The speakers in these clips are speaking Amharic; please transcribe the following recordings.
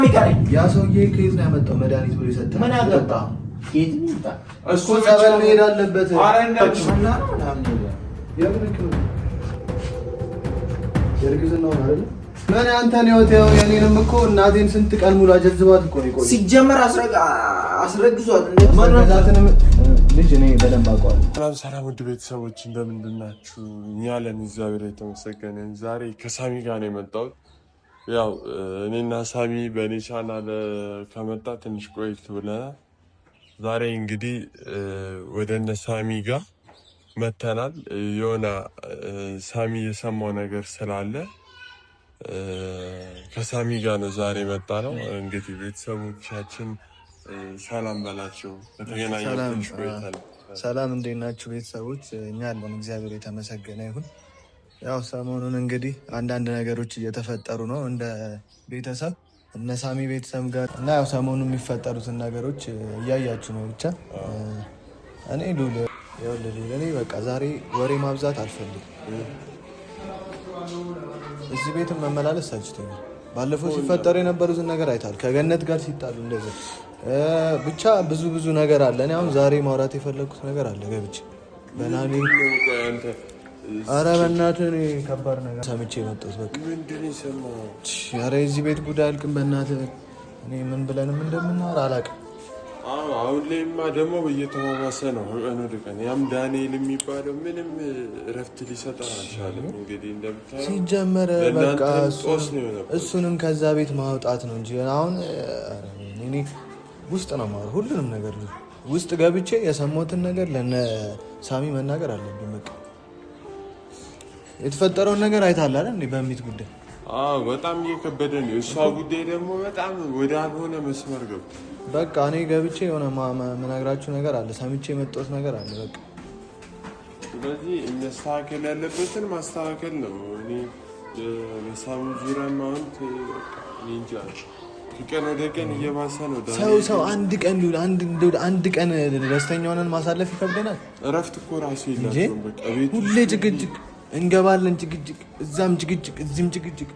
የሚቀረኝ? ያ ሰውዬ ከየት ነው ያመጣው መድኃኒት ብሎ የሰጠህ? ምን አገባ? የት ይምጣ? እኮ ጸበል መሄድ አለበት። ሕክምና ነው ምናምን ይላል። የምን ሕክምና? የእርግዝናውን አይደለ? ምን አንተን ህይወት ያው የኔንም እኮ እናቴን ስንት ቀን ሙሉ አጀዝባት እኮ ነው የቆየው። ሲጀመር አስረግዟት ማስረገዛትንም ልጅ እኔ በደንብ አውቀዋለሁ። ሰላም ሰላም፣ ውድ ቤተሰቦች እንደምንድን ናችሁ? እኛ አለን፣ እግዚአብሔር የተመሰገነ። ዛሬ ከሳሚ ጋር ነው የመጣሁት። ያው እኔና ሳሚ በእኔ ቻናል ከመጣ ትንሽ ቆይት ብለናል። ዛሬ እንግዲህ ወደ እነ ሳሚ ጋር መተናል። የሆነ ሳሚ የሰማው ነገር ስላለ ከሳሚ ጋር ነው ዛሬ መጣ ነው። እንግዲህ ቤተሰቦቻችን ሰላም በላቸው። ከተገናኘን ትንሽ ቆይተናል። ሰላም እንዴት ናችሁ ቤተሰቦች? እኛ አለን፣ እግዚአብሔር የተመሰገነ ይሁን። ያው ሰሞኑን እንግዲህ አንዳንድ ነገሮች እየተፈጠሩ ነው እንደ ቤተሰብ እነ ሳሚ ቤተሰብ ጋር እና ያው ሰሞኑን የሚፈጠሩትን ነገሮች እያያችሁ ነው። ብቻ እኔ ሉል ይኸውልህ ሉል፣ እኔ በቃ ዛሬ ወሬ ማብዛት አልፈልግም። እዚህ ቤትም መመላለስ ሰልችቶኛል። ባለፈው ሲፈጠሩ የነበሩትን ነገር አይታል። ከገነት ጋር ሲጣሉ እንደዚህ ብቻ ብዙ ብዙ ነገር አለ። እኔ አሁን ዛሬ ማውራት የፈለግኩት ነገር አለ ገብቼ በናኒ ኧረ በእናትህ እኔ ከባድ ነገር ሰምቼ የመጣሁት በቃ ምንድን ነው የሰማኸው? ኧረ የዚህ ቤት ጉዳይ አልቅም። በእናትህ እኔ ምን ብለንም እንደምናወራ አላውቅም። አዎ አሁን ላይማ ደግሞ እየተባባሰ ነው ቀን ወደ ቀን። ያም ዳንኤል የሚባለው ምንም እረፍት ሊሰጠን አልቻለም። እንግዲህ እንደምታየው ሲጀመር በቃ ለእናንተም ጦስ ነው የሆነበት። እሱንም ከዛ ቤት ማውጣት ነው እንጂ አሁን ኧረ እኔ ውስጥ ነው የማወራው ሁሉንም ነገር ውስጥ ገብቼ የሰማሁትን ነገር ለነ ሳሚ መናገር አለብኝ። በቃ የተፈጠረውን ነገር አይተሃል አይደል? እንዴ በሚት ጉዳይ አዎ በጣም እየከበደ ነው። የእሷ ጉዳይ ደግሞ በጣም ወደ አልሆነ መስመር ገብቶ በቃ እኔ ገብቼ የሆነ የምነግራችሁ ነገር አለ፣ ሰምቼ የመጣሁት ነገር አለ። በቃ ስለዚህ መስተካከል ያለበትን ማስተካከል ነው። እኔ በሳሚ ዙሪያም አሁን በቃ እኔ እንጃ ከቀን ወደ ቀን እየባሰ ነው። ሰው ሰው አንድ ቀን ሊውል አንድ ቀን ደስተኛ ሆነን ማሳለፍ ይከብደናል። እረፍት እኮ ራሱ እንጂ የላቸውም። በቃ ቤት ሁሌ ጭቅጭቅ እንገባለን፣ ጭቅጭቅ፣ እዛም ጭቅጭቅ፣ እዚህም ጭቅጭቅ።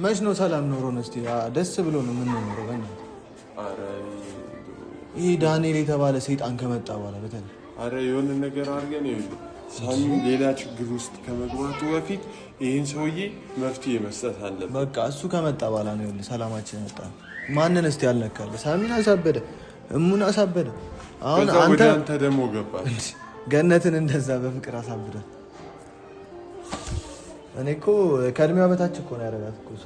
መች ነው ሰላም ኖሮን እስኪ ደስ ብሎ ነው የምንኖረው? በእናትህ ኧረ ይህ ዳንኤል የተባለ ሰይጣን ከመጣ በኋላ በተለይ አረ የሆነ ነገር አድርገን ይኸውልህ፣ ሳሚ ሌላ ችግር ውስጥ ከመግባቱ በፊት ይህን ሰውዬ መፍትሄ መስጠት አለብን። በቃ እሱ ከመጣ በኋላ ነው ይኸውልህ ሰላማችን መጣ። ማንን እስቲ ያልነካለ? ሳሚን አሳበደ፣ እሙን አሳበደ። አሁን ከዛ አንተ ወደ አንተ ደግሞ ገባል። ገነትን እንደዛ በፍቅር አሳብዳት። እኔ እኮ ከእድሜዋ በታች እኮ ነው ያደረጋት እኮ እሷ።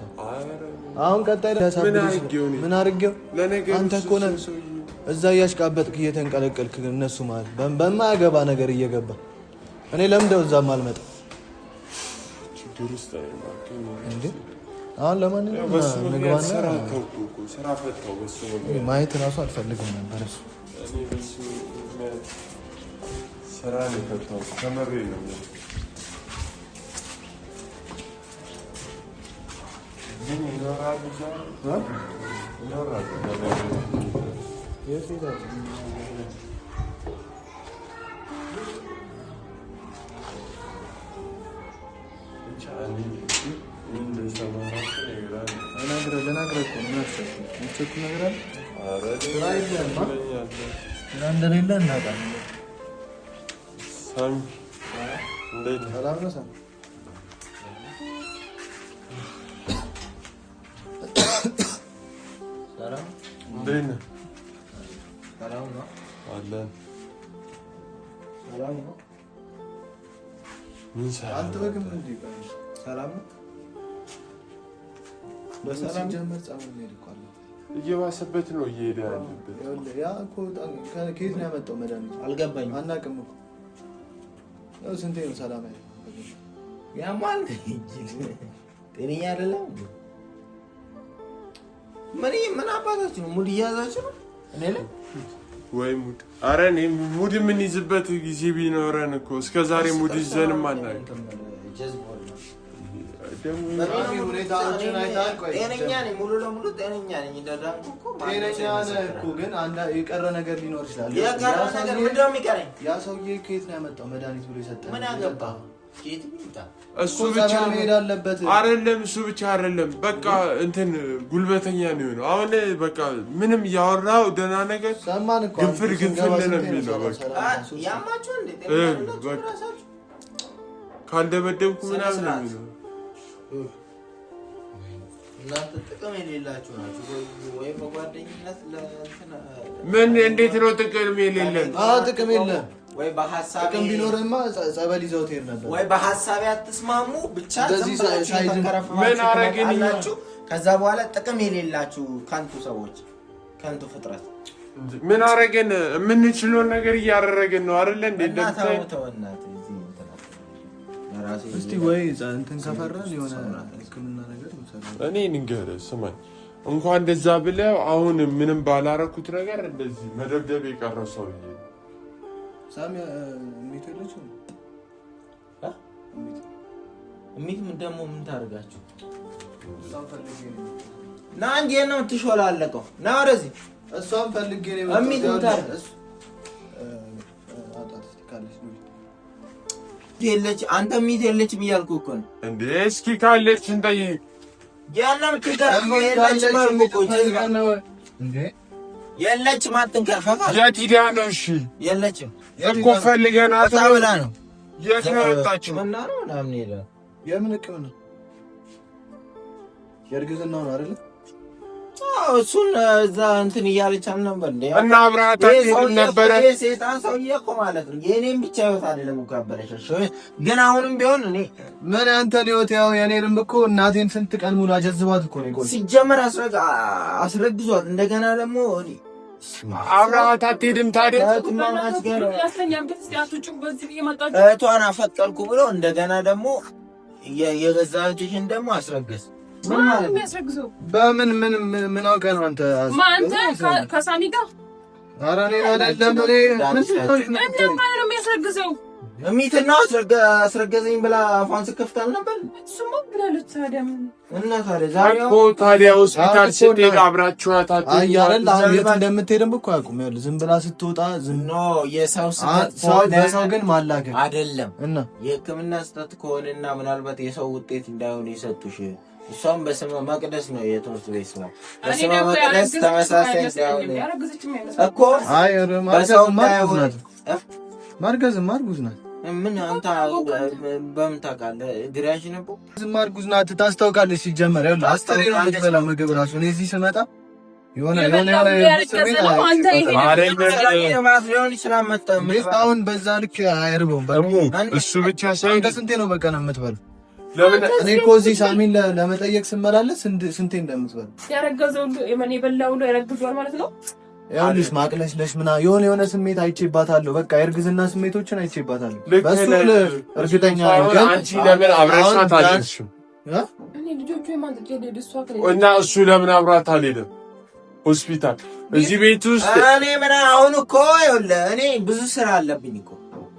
አሁን ቀጣይ ምን አድርጌው እኔ? ምን አድርጌው? ለነገሩ አንተ እኮ ነህ እዛ እያሽቃበጥክ እየተንቀለቀልክ እነሱ ማለት በማያገባ ነገር እየገባ እኔ ለምደው እዛም አልመጣም ችግር ውስጥ ነው እባክህ። እንዴ። አሁን ለማንኛውም በሱ ምክንያት ምግባና ስራ ተውኩ እኮ፣ ስራ ፈታው በሱ ምክንያት። ማየት እራሱ አልፈልግም ነበር እሱ እኔ በሱ ምክንያት ስራ ነው የፈታሁት። ከምሬ ነው የምልህ። ግን ይኖራል እዛ ይኖራል ለነገሩ። የት ሄዳለህ? ብቻ እኔ ምን እንደሰማ እራሱ እኔ ግራ ነው። ልነግርህ እኮ ነው። ምን አሰብኩ? ያሰብኩት ነገር አለ። ኧረ ስራ የለህም? አ? ይለኛል። ስራ እንደሌለ እናውቃለን። ሳሚ እንዴት ነህ? ሰላም ነው ሳሚ? እንዴት ነህ? ሰላም ነው። አለን። ሰላም ነው። ምን ሰላም አንተ በግም እንዴ? ሰላም ነው። በሰላም ሲጀመር ጸበል መሄድ እኮ አለበት። እየባሰበት ነው እየሄደ ያለበት። ይኸውልህ ያ እኮ በጣም ከየት ነው ያመጣው መድኃኒቱ? አልገባኝም። አናውቅም እኮ ያው ስንቴ ነው ሰላም ያለው። ያማል ጤነኛ አይደለም። ምን ምን አባታችሁ ነው mood እያያዛችሁ ነው? እኔ ላይ ወይ mood! ኧረ እኔ mood የምንይዝበት ጊዜ ቢኖረን እኮ እስከ ዛሬ mood ይዘንም አናውቅም። ደግሞ ሁኔታዎችን አይተሃል? ቆይ ጤነኛ ነኝ፣ ሙሉ ለሙሉ ጤነኛ ነኝ። እንደዳንኩ እኮ ማንም ጤነኛ ሰው ነህ እኮ ግን አንድ የቀረ ነገር ሊኖር ይችላል። የቀረ ያ ነገር ሰውዬ- ምንድን ነው የሚቀረኝ? ያ ሰውዬ ከየት ነው ያመጣው መድኃኒት ብሎ የሰጠህ? ምን አገባ? እሱ ብቻ አይደለም፣ እሱ ብቻ አይደለም። በቃ እንትን ጉልበተኛ ነው የሆነው። አሁን በቃ ምንም እያወራው ደህና ነገር ግንፍል ግንፍል ነው የሚለው። በቃ ካልደበደብኩ ምናምን ነው የሚለው። እናንተ ጥቅም የሌላችሁ ናችሁ። ወይ በጓደኝነት ምን እንዴት ነው ጥቅም የሌለን? አዎ ጥቅም የለም ወይ በሐሳብ ጥቅም ቢኖርማ ጸበል ይዘው ትሄድ ነበር። ወይ በሐሳብ አትስማሙ ብቻ ምን አረግን። ከዛ በኋላ ጥቅም የሌላችሁ ከንቱ ሰዎች፣ ከንቱ ፍጥረት። ምን አረግን? የምንችለውን ነገር እያደረግን ነው አይደለ? እንዴ እንደምታይ እስቲ ወይ እንትን ከፈራን የሆነ ሕክምና ነገር እኔ ንገርህ፣ ስማኝ እንኳን እንደዛ ብለው አሁን ምንም ባላረኩት ነገር እንደዚህ መደብደብ የቀረው ሰውዬ ሳሚ እሚት የለችም። እሚት ምን ደግሞ ምን ታደርጋችሁ? ና እንጂ ነው የምትሾላለቀው። ና ወደዚህ። እሷን ፈልጌ ነው። እሚት ምን ታደርግ የለች አንተ እሚት የለችም እያልኩህ እኮ ነው እንዴ። እስኪ ካለች እንጠይቅ። ያለም የለችም አትንከርፈፋ። የት ሂዳ ነው? እሺ የለችም እኮ ፈልገናት ነው ብላ ነው። የት ነው የወጣችው? እና ነው ምናምን ይላል። የምን ሕክምና የእርግዝናው ነው አይደለ? እሱን እዛ እንትን እያለች አልነበር እንዴ? እና አብረሃት ነበረ። ሴጣን ሰውዬ እኮ ማለት ነው። የእኔም ብቻ ህይወት አይደለም እኮ ያበላሻል። ግን አሁንም ቢሆን እኔ ምን አንተን ህይወት ያው የእኔንም እኮ እናቴን ስንት ቀን ሙሉ አጀዝባት እኮ ነው የቆየው። ሲጀመር አስረግዟት እንደገና ደግሞ አብረሃት አትሄድም ታዲያ? እህቷን አፈቀርኩ ብሎ እንደገና ደግሞ የገዛ እህትሽን ደግሞ አስረገዝ በምን ምን ምን አውቀህ ነው አንተ? አንተ ከሳሚ ጋር ኧረ እኔን አይደለም። እኔ ምን ነው የሚያስረግዘው? እሚትና አስረገዘኝ ብላ አፏን ስከፍት አልነበር? እሱማ ብላለች። ታዲያ ምን እና ታዲያ ዛሬ እኮ ታዲያ ሆስፒታል ስትሄድ አብራችኋት አይደል? አሁን የት እንደምትሄድም እኮ አያውቁም። ይኸውልህ ዝም ብላ ስትወጣ ዝም no የሰው ስህተት በሰው ግን ማላገጥ አይደለም። እና የሕክምና ስህተት ከሆነና ምናልባት የሰው ውጤት እንዳይሆን የሰጡሽ እሷም በስመ መቅደስ ነው የትምህርት ቤት ስሟ። በስመ መቅደስ ተመሳሳይ እንዳይሆን እኮ አይ ማርገዝማ እርጉዝ ናት። ምን አንተ በምን ታውቃለህ? ግራሽ ነበር። ዝም እርጉዝ ናት ታስታውቃለች። ሲጀመር ይኸውልህ አስሬ ነው የምትበላው ምግብ እራሱ። እኔ እዚህ ስመጣ የሆነ የሆነ አሁን በዛ ልክ አይርበውም። እሱ ብቻ ሳይሆን ስንቴ ነው በቀን የምትበላው? እኔ እኮ እዚህ ሳሚን ለመጠየቅ ስመላለስ ስንቴ እንደምትበላ ያረገዘው የበላ ሁሉ ያረግዟል ማለት ነው። ይኸውልሽ ማቅለሽለሽ ምናምን የሆነ የሆነ ስሜት አይቼባታለሁ። በቃ የእርግዝና ስሜቶችን አይቼባታለሁ። በሱ እርግጠኛ ነኝ። ግን አንቺ ለምን አብረሻት አልሄድሽም? እና እሱ ለምን አብራት አልሄድም ሆስፒታል? እዚህ ቤት ውስጥ እኔ ምን አሁን እኮ ይኸውልህ እኔ ብዙ ስራ አለብኝ እኮ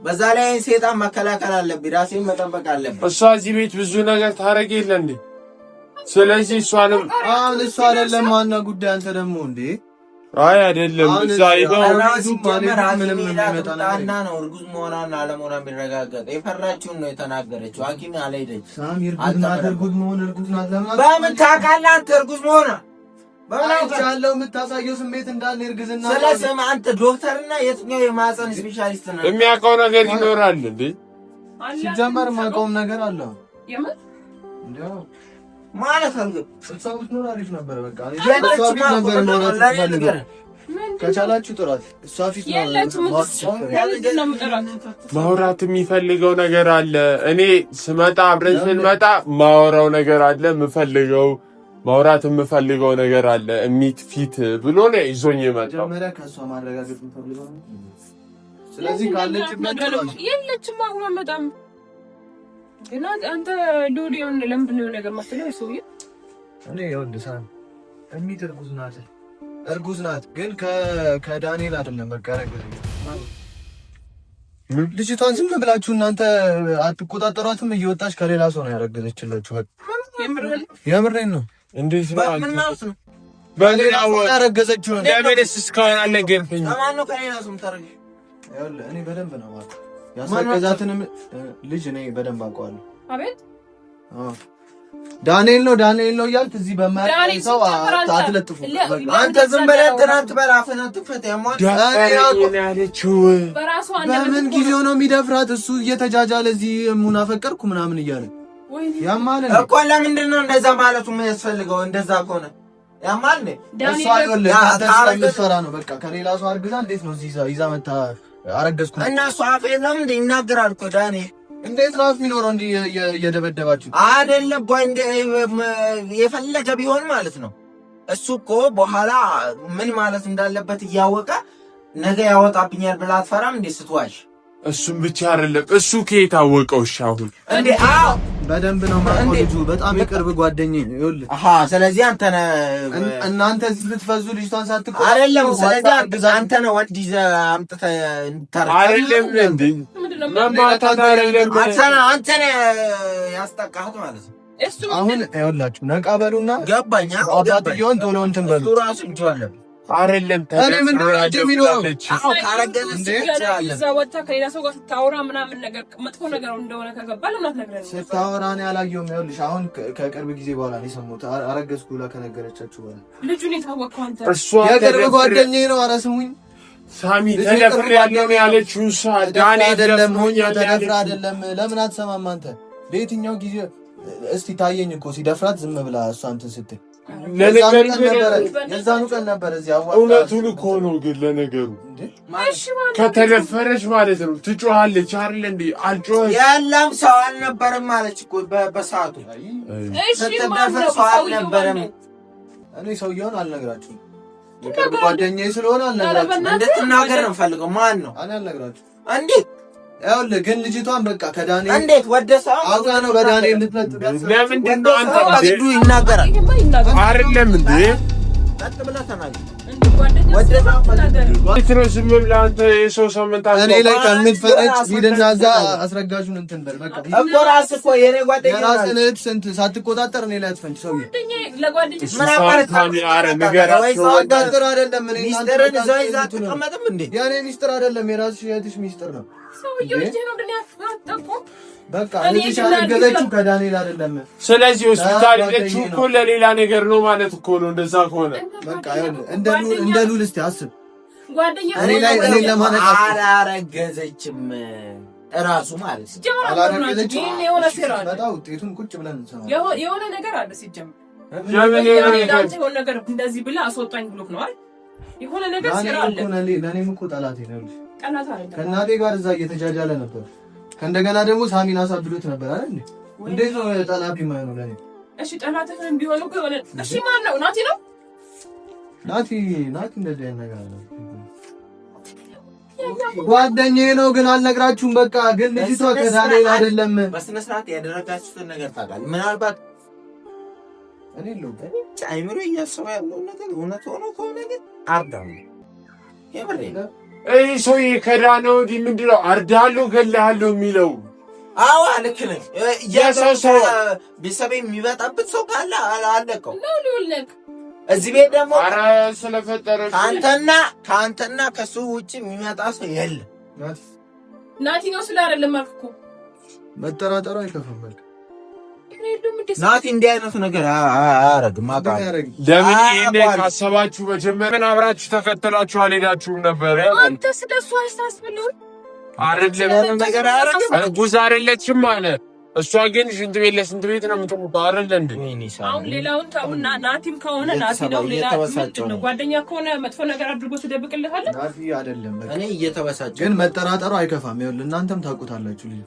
በዛ ላይ ሴጣን መከላከል አለብኝ፣ ራሴን መጠበቅ አለብኝ። እሷ እዚህ ቤት ብዙ ነገር ታደርግ የለ እንዴ? ስለዚህ እሷንም አሁን እሷ አይደለም ዋና ጉዳይ። አንተ ደግሞ እንዴ አይ አይደለም፣ እዛ ሄደው ምንም የሚመጣ ነገር ነው። እርጉዝ መሆኗን አለመሆኗን ቢረጋገጥ የፈራችውን ነው የተናገረችው። ሐኪም አልሄደችም። ሳሚ እርጉዝ ናት፣ እርጉዝ መሆን እርጉዝ ናት። ለምን በምን ታውቃለህ አንተ እርጉዝ መሆኗ ያለው የምታሳየው ስሜት እንዳለ እርግዝና። ስለስም አንተ ዶክተርና የትኛው የማህፀን specialist ነው? የሚያውቀው ነገር ይኖራል እንዴ? ሲጀመር የማውቀውም ነገር አለ ማለት አልገባም። እሷ ብትኖር አሪፍ ነበር። በቃ እሷ ፊት ነበር ማውራት የምፈልገው። ከቻላችሁ ጥራት። እሷ ፊት ማውራት የሚፈልገው ነገር አለ። እኔ ስመጣ አብረን ስንመጣ ማወራው ነገር አለ የምፈልገው ማውራት የምፈልገው ነገር አለ እሚት ፊት ብሎ ነው ይዞኝ የመጣው። መጀመሪያ ከእሷ ማረጋገጥ የምፈልገው ስለዚህ ካለችበት የለችም። አሁን አመጣም ግን አንተ ዶዲ የሆነ ለምንድን ነው ነገር ማስተለው ሰውዬ? እኔ ይኸውልህ ሳሚ እሚት እርጉዝ ናት፣ እርጉዝ ናት። ግን ከዳንኤል አይደለም በቃ ያረገዘችው ልጅቷን። ዝም ብላችሁ እናንተ አትቆጣጠሯትም። እየወጣች ከሌላ ሰው ነው ያረገዘችላችሁ። የምሬን ነው። እንዴት ነው? ምን ማለት ነው? በሌላ ያረገዘችው ለምንስ እስካሁን አልነገርከኝም? ማነው ከሌላ ሰው የምታረገው? ይኸውልህ እኔ በደንብ ነው ማለት ያስረገዛትንም ልጅ እኔ በደንብ አውቀዋለሁ። አቤት ዳንኤል ነው ዳንኤል ነው እያልክ እዚህ በማያውቅ ሰው አትለጥፉ። አንተ ዝም በለህ ትናንት በራፍህ አትክፈት። በምን ጊዜው ነው የሚደፍራት? እሱ እየተጃጃለ እዚህ ሙናፈቀርኩ ምናምን እያለ ያማል እኮ። ለምንድን ነው እንደዛ ማለቱ የሚያስፈልገው? እንደዛ ከሆነ ያማል። እሷ ይኸውልህ አንተ ስለምትፈራ ነው። በቃ ከሌላ ሰው አርግዛ እንዴት ነው እዚህ ይዛ መታ አረገዝኩ እና እሱ አፍ የለም እንደ ይናገራል እኮ ዳንኤል እንዴት ነው አፍ የሚኖረው? እንዲህ እየደበደባችሁ አይደለም። የፈለገ ቢሆን ማለት ነው። እሱ እኮ በኋላ ምን ማለት እንዳለበት እያወቀ ነገ ያወጣብኛል ብላ አትፈራም እንዴ ስትዋሽ? እሱም ብቻ አይደለም እሱ ከየት አወቀው? እሺ አሁን እንዴ? አዎ በደንብ ነው የማውቀው። ልጁ በጣም የቅርብ ጓደኛዬ ነው። ይኸውልህ፣ አሃ። ስለዚህ አንተ ነህ እናንተ እዚህ ልትፈዙ ልጅቷን ሳትቆ አይደለም። ስለዚህ አንተ ነህ ወንድ ይዘህ አምጥተህ እንድታረቅ አይደለም እንዴ? መማታት አይደለም። አንተ ነህ ያስጠቃህት ማለት ነው። አሁን ይኸውላችሁ ነቃ በሉና ገባኝ። አባትየውን ቶሎ እንትን በሉ። እሱ ራሱ እንችላለን አይደለም ከሌላ ሰው ጋር ስታወራ ምናምን ነገር መጥፎ ነገር እንደሆነ ከገባ ለምን አትነግረንም? ስታወራ እኔ አላየሁም። ይኸውልሽ አሁን ከቅርብ ጊዜ በኋላ ነው የሰማሁት። አረገዝኩ ብላ ከነገረቻችሁ በኋላ ልጁን የታወቀው አንተ የቅርብ ጓደኛዬ ነው። ኧረ ስሙኝ ሳሚ ተደፍሬያለሁ ነው ያለችው። እሷ ዳኔ አይደለም ሆኛ ተደፍራ አይደለም። ለምን አትሰማም አንተ? በየትኛው ጊዜ እስቲ ታየኝ እኮ ሲደፍራት ዝም ብላ እሷ እንትን ስትል የዛኑ ቀን ነበር። እዚህ እውነቱን እኮ ነው። ግን ለነገሩ ከተደፈረች ማለት ነው ትጮሃለች አይደል እንዴ? አልጮኸች ያለም ሰው አልነበረም አለች እኮ በሰዓቱ ስትደፈር ሰው አልነበረም። እኔ ሰውየውን አልነግራችሁም፣ የቅርብ ጓደኛዬ ስለሆነ አልነግራችሁም። እንድትናገር ነው የምፈልገው። ማን ነው? እኔ አልነግራችሁም። እንዴት ይኸውልህ ግን ልጅቷን በቃ ከዳንኤል እንዴት ወደ ሰው አውቃ ነው በዳንኤል ልትለጥፍ። ለምንድን ነው አንተ በግዱ ይናገራል አይደለም እንዴ? ቀጥ ብለህ ተናገር። ዝም ብለህ አንተ የሰው ሳምንት እኔ ላይ ከምትፈረጅ ሂድና እዛ አስረጋጁን እንትን በል በቃ እኮ ራስህ እኮ የኔ ጓደኛ የራስህን እህት ስንት ሳትቆጣጠር እኔ ላይ አትፈንጭ። ሰውዬ ሳትቆጣጠር አይደለም የእኔ ሚስጥር አይደለም የራስሽ የእህትሽ ሚስጥር ነው። በቃ እህትሽ ያረገዘችው ከዳንኤል አይደለም። ስለዚህ ሆስፒታል ሄደችው እኮ ለሌላ ነገር ነው ማለት እኮ ነው። እንደዛ ከሆነ በቃ እንደ ሉል እስኪ አስብ። እኔ ላይ እኔን ለማነቃት አላረገዘችም እራሱ ማለት ነው። አላረገዘችም። ውጤቱን ቁጭ ብለን እንሰማለን። የሆነ ነገር አለ ሲጀምር የሆነ ነገር እንደዚህ ብላ አስወጣኝ ብሎክ ነው አይደል? የሆነ ነገር ሴራ አለ። ለእኔም እኮ ጠላቴ ነው። ከእናቴ ጋር እዛ እየተጃጃለ ነበር። ከእንደገና ደግሞ ሳሚን አሳብዶት ነበር አይደል? እንዴት ነው ጠላት የማይሆነው ለእኔ? እሺ ጠላትህን ቢሆን እኮ የሆነ እሺ፣ ማን ነው? ናቲ ነው። ናቲ ናቲ እንደዚህ አይነት ነገር አለ። ጓደኛዬ ነው ግን አልነግራችሁም። በቃ ግን ልጅቷ ከዳንኤል አይደለም። በስነ ስርዓት ያደረጋችሁትን ነገር ታውቃለህ። ምናልባት እኔ የለሁም አይምሮ እያሰበ ያለው ነገር እውነት ሆኖ ከሆነ ግን አርዳው የምሬ ነው። ይህ ሰውዬ ከዳነ ወዲህ ምንድን ነው አርዳለሁ ገለሃለሁ የሚለው? አዎ ልክ ነህ። የሰው ሰው ቤተሰብ የሚበጣበት ሰው ካለ አለቀው። እዚህ ቤት ደግሞ ኧረ ስለፈጠረ ከአንተና ከሱ ውጭ የሚመጣ ሰው የለም። ናቲ ነው ስለ አይደለም አልክ እኮ መጠራጠሩ አይከፋም። በቃ ናቲ እንዲህ አይነቱ ነገር አያረግም። ለምን ይሄን ካሰባችሁ መጀመሪያ ምን አብራችሁ ተከተላችሁ አልሄዳችሁም ነበር? አንተ ስለሱ አያሳስብልህም አይደለም ነገር አያረግም። እርጉዝ አይደለችም አለ። እሷ ግን ሽንት ቤት ለሽንት ቤት ነው የምትሞተው አይደለ እንዴ? አሁን ሌላውን ተውና፣ ናቲም ከሆነ ናቲ ነው። ሌላ ምንድን ነው ጓደኛ ከሆነ መጥፎ ነገር አድርጎ ትደብቅልሃለህ። ናቲ አይደለም። እኔ እየተበሳጨሁ ግን መጠራጠሩ አይከፋም። ይኸውልህ እናንተም ታውቁታላችሁ ልጅ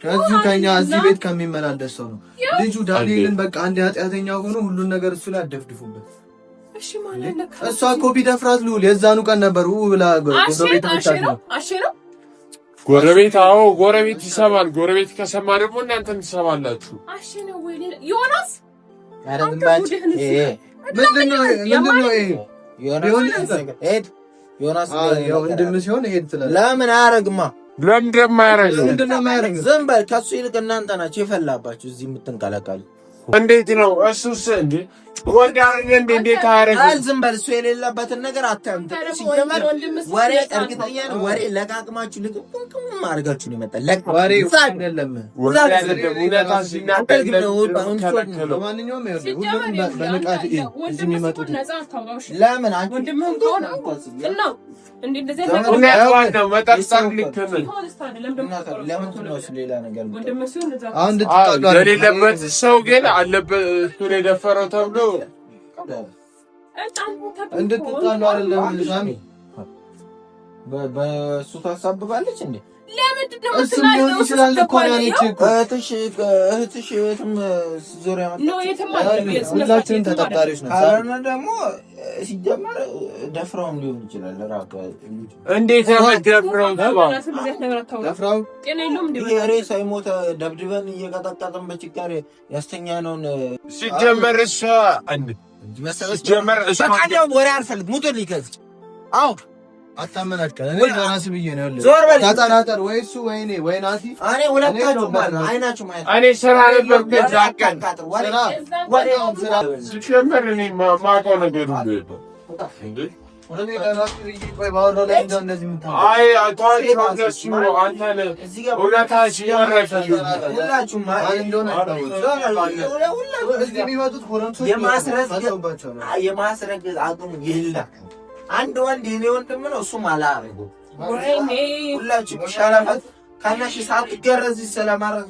ከዚሁ ከኛ እዚህ ቤት ከሚመላለስ ሰው ነው ልጁ። ዳንኤልን በቃ አንድ ኃጢአተኛ ሆኖ ሁሉን ነገር እሱ ላይ አደፍድፉበት። እሷ እኮ ቢደፍራት ልዑል የዛኑ ቀን ነበር ብላ ጎረቤት። አዎ ጎረቤት ይሰማል። ጎረቤት ከሰማ ደግሞ እናንተም ትሰማላችሁ። ወንድም ሲሆን ይሄድ ትላለህ። ለምን አያረግማ? ለምንድን ነው የማያደርገው? ዝም በል። ከሱ ይልቅ እናንተ ናችሁ የፈላባችሁ እዚህ የምትንቀለቀሉ። እንዴት ነው እሱስ? እንዴ ወንድ አይደል እንዴ? እንዴት አያረግዝም? ዝም በል። እሱ የሌለበትን ነገር አታምጥ። ሲጀመር ወሬ እርግጠኛ ነኝ ወሬ ለቃቅማችሁ ልቅምቅም አድርጋችሁ ነው የመጣ። ወሬ አይደለም። ለማንኛውም ሁሉም በንቃት እዚህ የሚመጡት ለምን የሌለበት ሰው ግን አለበት እሱን የደፈረው ተብሎ እንድትጣሉ አይደለም። ሳሚ በእሱ ታሳብባለች እንዴ? እሱም ሊሆን ይችላል እኮ እህትሽ የትም ዙሪያ ሁላችንም ተጠርጣሪዎች ነን። ካልሆነ ደግሞ ሲጀመር ደፍረውም ሊሆን ይችላል። እንዴት ደፍረው ደፍረው ሬሳ የሞተ ደብድበን እየቀጠቀጥን በችጋር ያስተኛነውን ሲጀመር እሷ ሲጀመር እሷ ወሬ አልፈልግም። ሙቱልኝ ከዚህ አዎ አታመናጭቀን። እኔ ለራስ ብዬ ነው። ዞር በል ተጠራጠር። ወይ እሱ ወይ እኔ ወይ ናቲ። እኔ ሁለታችሁ ማለት አይናችሁ ማለት እኔ ስራ ነበር ከዛ ቀን ሲጀመር እኔ የማውቀው ነገር ሁሉ የለም። የማስረገዝ አቅሙ የለም። አንድ ወንድ የኔ ወንድም ነው፣ እሱም አላረገው። ሁላችሁ ሸረፈት ከነሽ ሳትገረዝ ስለማረግ